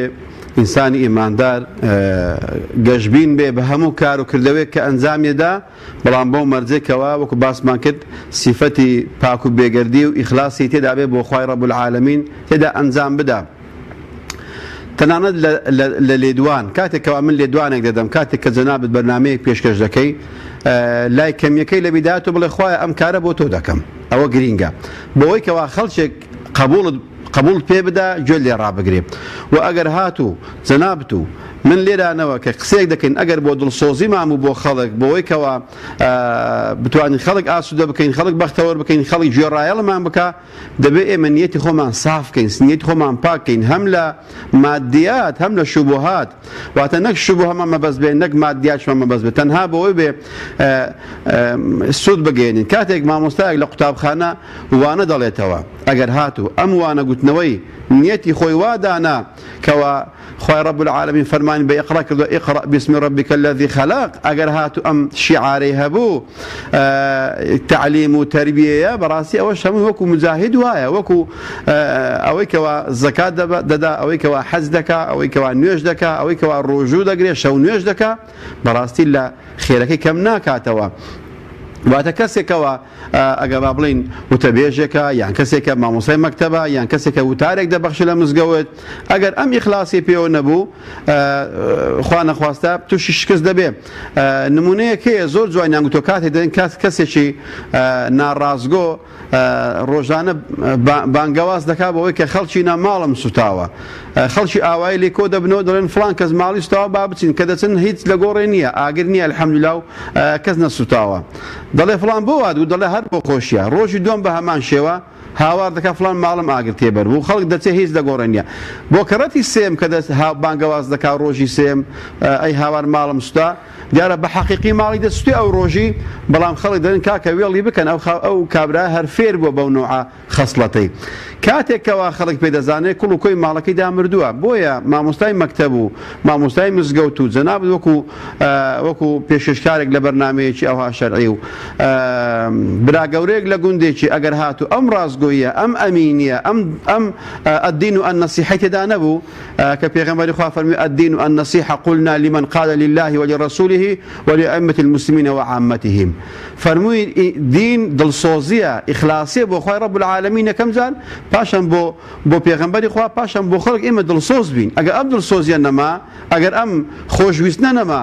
ئینسانی ئیماندار گەشبین بێ بە هەموو کار و کردەوەیەک کە ئەنجامی دەدا، بەڵام بەو مەرجەی کەوا وەکو باسمان کرد سیفەتی پاک و بێگەردی و ئیخلاسی تێدا بێ بۆ خوای رب العالمین تێدا ئەنجام بدا. تەنانەت لە لێدوان کاتێک کەوا من لێدوانێک دەدەم کاتێک کە جەنابت بەرنامەیەک پێشکەش دەکەی لای کەمیەکەی لە بیدایەت و بڵێ خوایە ئەم کارە بۆ تۆ دەکەم ئەوە گرینگە بەوەی کەوا خەڵکێک قبوڵت قبوڵت پێ بدا گوێت لێ ڕابگرێ و ئەگەر هاتوو جەنابت و من لێرانەوە کە قسەیەک دەکەین ئەگەر بۆ دڵسۆزیمان بوو بۆ خەڵک بۆی کەوا بتوانین خەڵک ئاسوودە بکەین خەڵک بەختەوەر بکەین خەڵک گوێڕایەڵمان بکا دەبێ ئێمە نیەتی خۆمان ساف کەین نیەتی خۆمان پاک کەین هەم لە مادیات هەم لە شوبهات واتە نەک شوبهەمان مەبەست بێ نەک مادیاتشمان مەبەست بێ تەنها بۆی بێ سوود بگەێنین کاتێک مامۆستایەک لە قوتابخانە وانە دەڵێتەوە ئەگەر هاتوو ئەم وانە گوتنەوەی نیەتی خۆی وا دانا کەوا خوای رب العالمین فەرمانی بە اقرا کردوە اقرا باسم ربک الذی خلق ئەگەر هاتوو ئەم شیعارەی هەبوو تعلیم و تربیەیە بەڕاستی ئەوەش هەمووی وەکو مجاهید وایە وەکو ئەوەی کەوا زەکات دەدا ئەوەی کەوا حەج دەکا ئەوەی کەوا نوێژ دەکا ئەوەی کەوا ڕۆژوو دەگرێ شەو نوێژ دەکا بەڕاستی لە خێرەکەی کەم ناکاتەوە واتە کەسێکەوە ئەگەر با بڵێین وتەبێژێکە یان کەسێکە مامۆستای مەکتەبە یان کەسێکە وتارێک دەبەخشێ لە مزگەوت ئەگەر ئەم ئیخلاسی پێوە نەبوو خوا نەخواستە تووشی شکست دەبێ نمونەیەک هەیە زۆر جوانیان گوتۆ کاتێک دەن کات کەسێکی ناڕاستگۆ ڕۆژانە بانگەواز دەکا بەوەی کە خەڵکی نا ماڵم سوتاوە خەڵکی ئاوایی لێ کۆ دەبنەوە دەڵێن فڵان کەس ماڵی سوتاوە با بچین کە دەچن هیچ لە گۆڕێ نییە ئاگر نییە الحمدلله و کەس نەسوتاوە دەڵێ فڵان بۆ وات گوت دەڵێ هەر بۆ خۆشیە ڕۆژی دووەم بە هەمان شێوە هاوار دەکا فڵان ماڵم ئاگر تێبەر بوو خەڵک دەچێ هیچ لە گۆڕێ نییە بۆ کەڕەتی سێم کە دەست بانگەواز دەکا ڕۆژی سێم ئەی هاوار ماڵم سوتا دیارە بە حەقیقی ماڵی دەسوتێ ئەو ڕۆژی بەڵام خەڵک دەڵێن کاکە وێڵی بکەن ئەو ئەو کابرا هەر فێر بووە بەو نوعە خەسڵەتەی کاتێک کەوا خەڵک پێ دەزانێ کوڵ و کۆی ماڵەکەی دا مردووە بۆیە مامۆستای مەکتەب و مامۆستای مزگەوت و جەنابت وەکو وەکو پێشکەشکارێک لە بەرنامەیەکی ئەوها شەرعی و برا گەورەیەک لە گوندێکی ئەگەر هاتوو ئەم ڕاستگۆییە ئەم ئەمینیە ئەم ئەم الدین و النصیحەی تێدا نەبوو کە پێغەمبەری خوا فەرمی الدین النصیحە قلنا لمن قال لله ولرسوله ولأئمة المسلمین وعامتهم فەرمووی دین دڵسۆزیە ئیخلاسیە بۆ خوای رب العالمین یەکەم جار پاشان بۆ بۆ پێغەمبەری خوا پاشان بۆ خەڵک ئێمە دڵسۆز بین ئەگەر ئەم دڵسۆزیە نەما ئەگەر ئەم خۆشویستنە نەما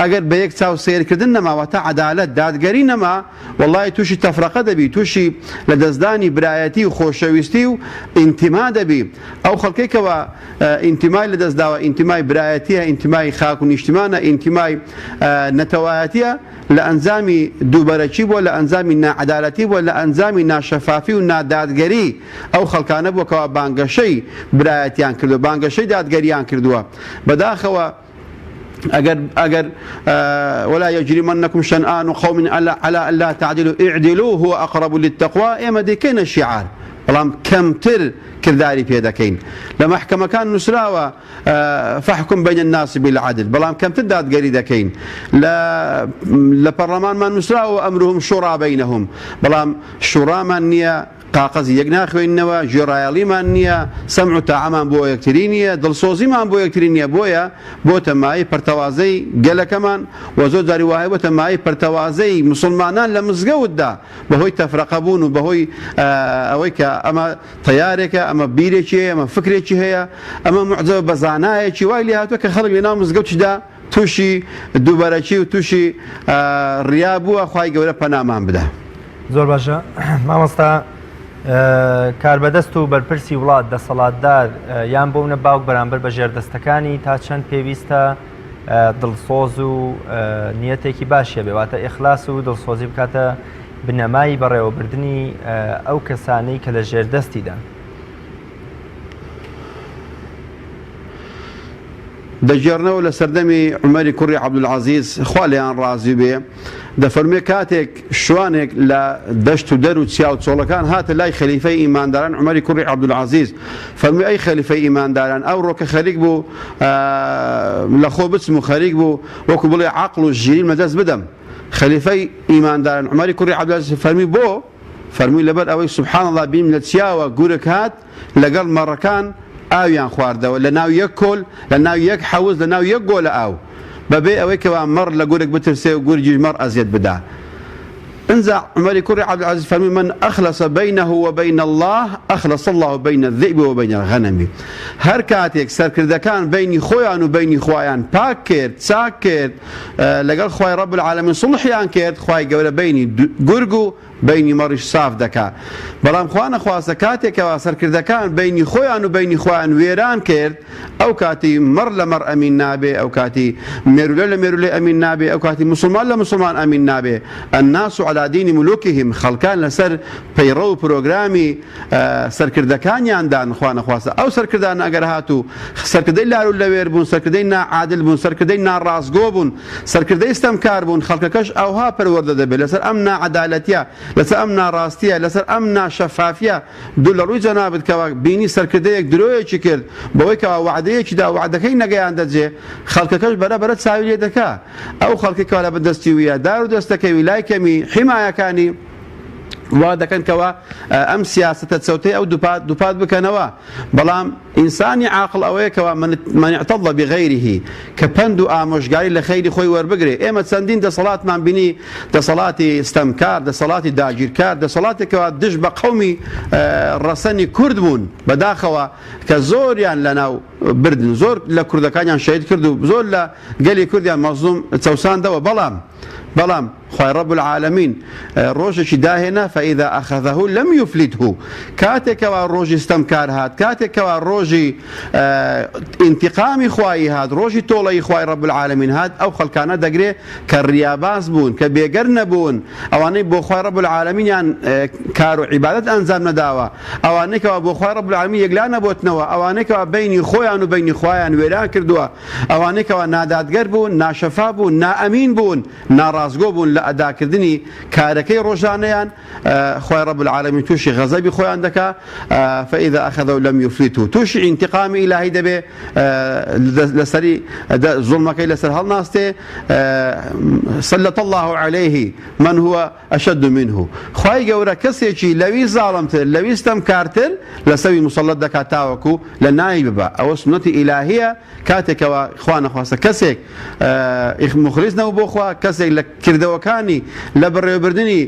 ئەگەر بە یەک چاو سەیرکردن نەما واتە عەدالەت دادگەری نەما وەڵڵاهی تووشی تەفرەقە دەبی تووشی لەدەستدانی برایەتی و خۆشەویستی و ئینتیما دەبی ئەو خەڵکەی کەوا ئینتیمای لەدەستداوە ئینتیمای برایەتیە ئینتیمای خاک و نیشتیمانە ئینتیمای نەتەوایەتیە لە ئەنجامی دووبەرەکی بووە لە ئەنجامی ناعەدالەتی بووە لە ئەنجامی ناشەفافی و نادادگەری ئەو خەڵکانە بووە کەوا بانگەشەی برایەتیان کردووە بانگەشەی دادگەریان کردووە بەداخەوە ئەگەر ئەگەر ولا يجرمنكم شنآن قوم على ألا تعدلوا اعدلوا هو أقرب للتقوى ئێمە دەیکەینە شیعار بەڵام کەمتر کرداری پێ دەکەین لە مەحکەمەکان نووسراوە فحکم بین الناس بالعدل بەڵام کەمتر دادگەری دەکەین لە لە پەڕلەمانمان نووسراوە ئەمرهم شورا بینهم بەڵام شوڕامان نییە قاقەزی یەک ناخوێنینەوە، گوێڕایەڵیمان نییە، سەمع و تاعەمان بۆ یەکتری نییە، دڵسۆزیمان بۆ یەکتری نییە، بۆیە بۆتە مایەی پەرتەوازەی گەلەکەمان و زۆر جاری وایە بۆتە مایەی پەرتەوازەی موسڵمانان لە مزگەوتدا بەهۆی تەفرەقە بوون و بەهۆی ئەوەی کە ئەمە تەیارێکە، ئەمە بیرێکی هەیە، ئەمە فکرێکی هەیە، ئەمە موعجەبە بە زانایەکی وای لێهاتووە کە خەڵک لەناو مزگەوتیشدا تووشی دووبەرەکی و تووشی ڕیا بووە خوای گەورە پەنامان بدا. زۆر باشە مامۆستا کاربەدەست و بەرپرسی وڵات دەسەڵاتدار یان بۆ نمونە باوک بەرامبەر بە ژێردەستەکانی تا چەند پێویستە دڵسۆز و نیەتێکی باشە بێ واتە ئیخلاس و دڵسۆزی بکاتە بنەمای بەڕێوەبردنی ئەو کەسانەی کە لە ژێردەستیدان. دەگێڕنەوە لە سەردەمی عومەری کوڕی عەبدولعەزیز خوا لێیان ڕازی بێ دەفەرموێ کاتێک شوانێک لە دەشت و دەر و چیا و چۆڵەکان هاتە لای خەلیفەی ئیمانداران عومەری کوڕی عەبدولعەزیز فەرمووی ئەی خەلیفەی ئیمانداران ئەوڕۆ کە خەریک بوو لە خۆ بچم و خەریک بوو وەکو بڵێ عەقڵ و ژیریم لەدەست بدەم خەلیفەی ئیمانداران عومەری کوڕی عەبدولعەزیز فەرمووی بۆ فەرمووی لەبەر ئەوەی سبحان اللە بینیم لە چیاوە گورگ هات لەگەڵ مەڕەکان ئاویان خواردەوە لە ناو یەک کۆل لە ناو یەک حەوز لە ناو یەک گۆلە ئاو بەبێ ئەوەی کەوا مەڕ لە گورگ بترسێ و گورگیش مەڕ ئەزیەت بدا. ئنجا عومەری کوڕی عەبدولعەزیز فەرمووی من اخلص بینه و بین اللە اخلص اللە بین الذئب و بین الغنم هەر کاتێک سەرکردەکان بینی خۆیان و بینی خوایان پاک کرد چاک کرد لەگەڵ خوای رب العالمین سوڵحیان کرد خوای گەورە بینی گورگ و بەینی مەڕیش ساف دەکا بەڵام خوا نەخواستە کاتێک کەوا سەرکردەکان بەینی خۆیان و بەینی خۆیان وێران کرد ئەو کاتی مەڕ لە مەڕ ئەمین نابێ ئەو کاتی مێرولە لە مێرولەی ئەمین نابێ ئەو کاتی موسڵمان لە موسڵمان ئەمین نابێ الناس علی دین ملوکهم خەڵکان لەسەر پەیڕەو و پرۆگرامی سەرکردەکانیان دان خوا نەخواستە ئەو سەرکردانە ئەگەر هاتوو سەرکردەی لار و لەوێر بوون سەرکردەی ناعادل بوون سەرکردەی ناڕاستگۆ بوون سەرکردەی ستەمکار بوون خەڵکەکەش ئەوها پەروەردە دەبێت لەسەر ئەم ناعەدالەتیە لەسەر ئەم ناڕاستیە لەسەر ئەم ناشەفافیە دوو لە ڕووی جەنابت کەوا بینی سەرکردەیەک درۆیەکی کرد بەوەی کەوا وەعدەیەکی دا وەعدەکەی نەگەیاندە جێ خەڵکەکەش بەرە بەرە چاوی لێ دەکا ئەو خەڵکی کەوا لە بن دەستی ویە دار و دەستەکەی وی لای کەمی حیمایەکانی وا دەکەن کەوا ئەم سیاسەتە چەوتەی ئەو دووپات دووپات بکەنەوە بەڵام ئینسانی عاقڵ ئەوەیە کەوا من اعتض بغیره کە پەند و ئامۆژگاری لە خەیری خۆی وەربگرێ ئێمە چەندین دەسەڵاتمان بینی دەسەڵاتی ستەمکار دەسەڵاتی داگیرکار دەسەڵاتێک کەوا دژ بە قەومی ڕەسەنی کورد بوون بەداخەوە کە زۆریان لەناو بردن زۆر لە کوردەکانیان شەهید کرد و زۆر لە گەلی کوردیان مەزڵوم چەوساندەوە بەڵام بەڵام خوای رب العالمین ڕۆژێکی داهێنا فاذا اخذه لم یفلته کاتێک کەوا ڕۆژی ستەمکار هات کاتێک کەوا ڕۆژی ئینتقامی خوایی هات ڕۆژی تۆڵەی خوای رب العالمین هات ئەو خەڵکانە دەگرێ کە ڕیاباز بوون کە بێگەر نەبوون ئەوانەی بۆ خوای رب العالمینیان کار و عیبادەت ئەنجام نەداوە ئەوانەی کەوا بۆ خوای رب العالمین یەکلا نەبۆتنەوە ئەوانەی کەوا بەینی خۆیان و بەینی خوایان وێران کردووە ئەوانەی کەوا نادادگەر بوون ناشەفا بوون نائەمین بوون ناڕاستگۆ بوون لە ئەداکردنی کارەکەی ڕۆژانەیان، خوای رب العالمین تووشی غەزەبی خۆیان دەکا، فاذا اخذه لم یفلته، تووشی ئینتقامی ئیلاهی دەبێ لەسەری زوڵمەکەی لەسەر هەڵناستێ، سلط اللە علیه من هو اشد منه، خوای گەورە کەسێکی لەوی زاڵمتر لەوی ستەمکارتر لەسەوی موسەڵەت دەکا تاوەکو لە ناوی ببا، ئەوە سوننەتی ئیلاهیە، کاتێک کەوا خوا نەخواستە کەسێک موخلیس نەبوو بۆ خوا، کەسێک لە کردەوەکانی لە بەڕێوەبردنی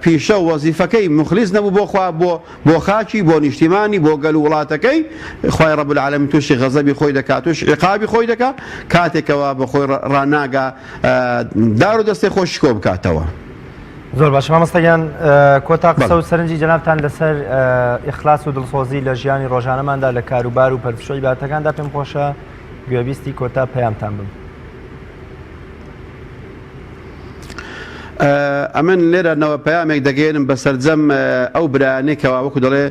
پیشە و وەزیفەکەی موخلیس نەبوو بۆ خوا، بۆ بۆ خاکی، بۆ نیشتیمانی، بۆ گەل و وڵاتەکەی، خوای رب العالمین تووشی غەزەبی خۆی دەکا، تووشی عیقابی خۆی دەکا، کاتێک کەوا بە خۆی ڕاناگا دار و دەستەی خۆشی کۆ بکاتەوە. زۆر باشە مامۆستا گیان کۆتا قسە و سەرنجی جەنابتان لەسەر ئیخلاس و دڵسۆزی لە ژیانی ڕۆژانەماندا لە کاروبار و پەرستش و عیبادەتەکاندا پێم خۆشە گوێبیستی کۆتا پەیامتان بم. ئەمن لێرە نەوە پەیامێک دەگەێنم بە سەرجەم ئەو برایانەی کەوا وەکو دەڵێ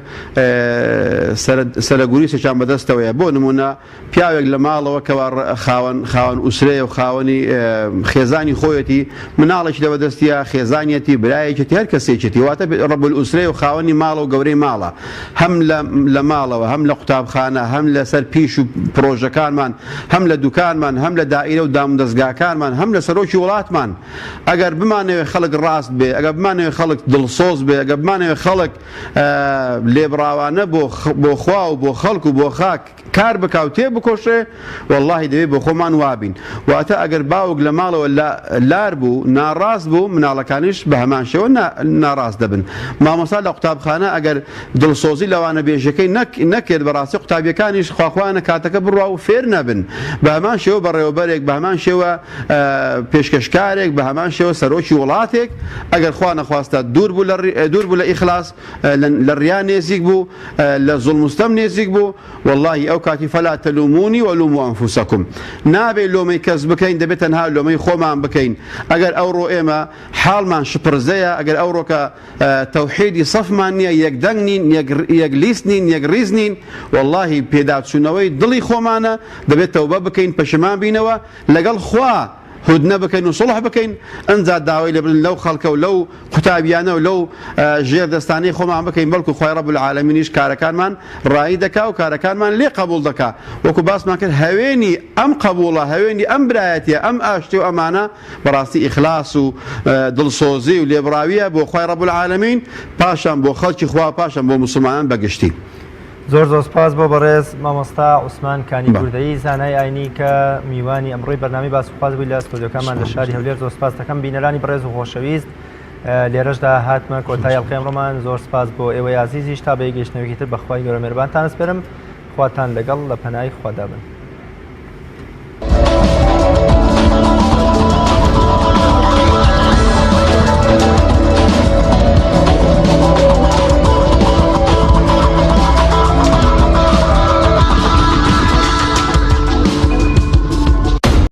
سەرەگوریسێکیان بەدەستەوەیە بۆ نمونە پیاوێک لە ماڵەوە کەوا خاوەن خاوەن ئوسرەیە و خاوەنی خێزانی خۆیەتی مناڵێکی لە بەدەستیە خێزانیەتی برایەکێتی هەر کەسێکێتی واتە ڕەب الئوسرەیە و خاوەنی ماڵە و گەورەی ماڵە هەم لە لە ماڵەوە هەم لە قوتابخانە هەم لەسەر پیش و پرۆژەکانمان هەم لە دوکانمان هەم لە دائیرە و دامودەزگاکانمان هەم لە سەرۆکی وڵاتمان ئەگەر بمانەوێ خەڵک ڕاست بێ ئەگەر بمانەوێ خەڵک دڵسۆز بێ ئەگەر بمانەوێ خەڵک لێبڕاوانە بۆ خوا و بۆ خەڵک و بۆ خاک کار بکا و تێبکۆشێ وەڵاهی دەبێ بۆ خۆمان وابین واتە ئەگەر باوک لە ماڵەوە لار بوو ناڕاست بوو مناڵەکانیش بە هەمان شێوە ناڕاست دەبن مامۆستا لە قوتابخانە ئەگەر دڵسۆزی لە وانەبێژەکەی نەکرد بەڕاستی قوتابیەکانیش خواخوایانە کاتەکە بڕوا و فێر نەبن بە هەمان شێوە بەڕێوەبەرێک بە هەمان شێوە پێشکەشکارێک بە هەمان شێوە سەرۆکی وڵاتێک ئەگەر خوا نەخواستە دوور بوو لە دوور بوو لە ئیخلاص لە ڕیا نێزیک بوو لە زوڵم و ستەم نێزیک بوو واللهی ئەو کاتی فلا تلومونی ولوموا انفسکم نابێ لۆمەی کەس بکەین دەبێت تەنها لۆمەی خۆمان بکەین ئەگەر ئەوڕۆ ئێمە حاڵمان شپرزەیە ئەگەر ئەوڕۆکە تەوحیدی سەفمان نییە یەک دەنگ نین یەک لیست نین یەک ڕیز نین واللهی پێداچوونەوەی دڵی خۆمانە دەبێت تەوبە بکەین پەشیمان بینەوە لەگەڵ خوا هودنە بکەین و سوڵح بکەین ئنجا داوای لێبوردن لەو خەڵکە و لەو قوتابیانە و لەو ژێر دەستانەی خۆمان بکەین بەڵکو خوای رب العالمینیش کارەکانمان ڕایی دەکا و کارەکانمان لێ قەبوڵ دەکا وەکو باسمان کرد هەوێنی ئەم قەبوڵە هەوێنی ئەم برایەتیە ئەم ئاشتی و ئەمانە بەڕاستی ئیخلاص و دڵسۆزی و لێبڕاویە بۆ خوای رب العالمین پاشان بۆ خەڵکی خوا پاشان بۆ موسڵمانان بەگشتی. زۆر زۆر سپاس بۆ بەڕێز مامۆستا عوسمان کانی گوردەیی زانای ئاینی کە میوانی ئەمڕۆی بەرنامەی باس و خواست بووی لە ستۆدیۆکانمان لە شاری هەولێر. زۆر سپاس دەکەم بینەرانی بەڕێز و خۆشەویست. لێرەشدا هاتمە کۆتای ئەڵقەی ئەمڕۆمان زۆر سپاس بۆ ئێوەی ئازیزیش تا بە یەکگەیشتنەوەیەکی تر بەخوای گەورە مێربانتان ئەسپێرم خواتان لەگەڵ لە پەنای خوادا بن.